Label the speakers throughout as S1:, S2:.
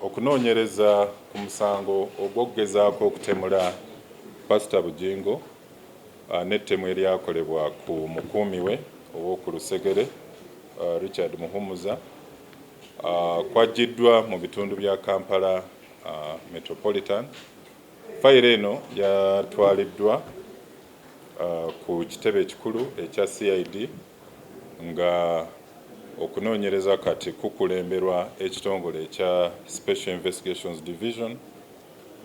S1: Okunoonyereza ku musango ogw'okugezaako okutemula Pasita Bugingo n'ettemu eryakolebwa ku mukuumi we ow'oku lusegere Richard Muhumuza kwaggyiddwa mu bitundu bya Kampala Metropolitan. Fayiro eno yatwaliddwa ku kitebe ekikulu ekya CID nga okunoonyereza kati kukulemberwa ekitongole ekya Special Investigations Division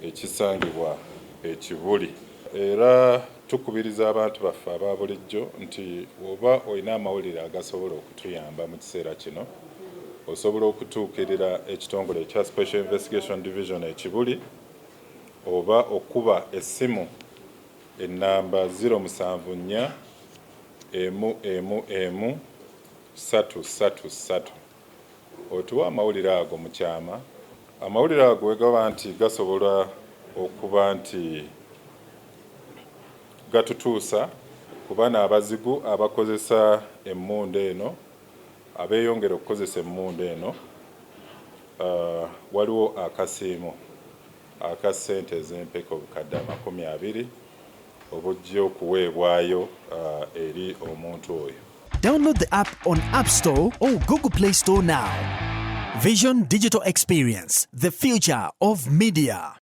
S1: ekisangibwa e Kibuli. Era tukubiriza abantu baffe aba bulijjo nti bw'oba olina amawulire agasobola okutuyamba mu kiseera kino, osobola okutuukirira ekitongole ekya Special Investigation Division e Kibuli oba okukuba essimu ennamba 074 111 333 otuwe amawulire ago mu kyama. Amawulire ago we gaba nti gasobola okuba nti gatutuusa ku bano abazigu abakozesa emmundu eno, abeeyongera okukozesa emmundu eno, waliwo akasiimo aka ssente ez'empeke 20,000 obujja okuweebwayo eri omuntu oyo.
S2: Download the app on App Store or Google Play Store now. Vision Digital Experience, the future of media.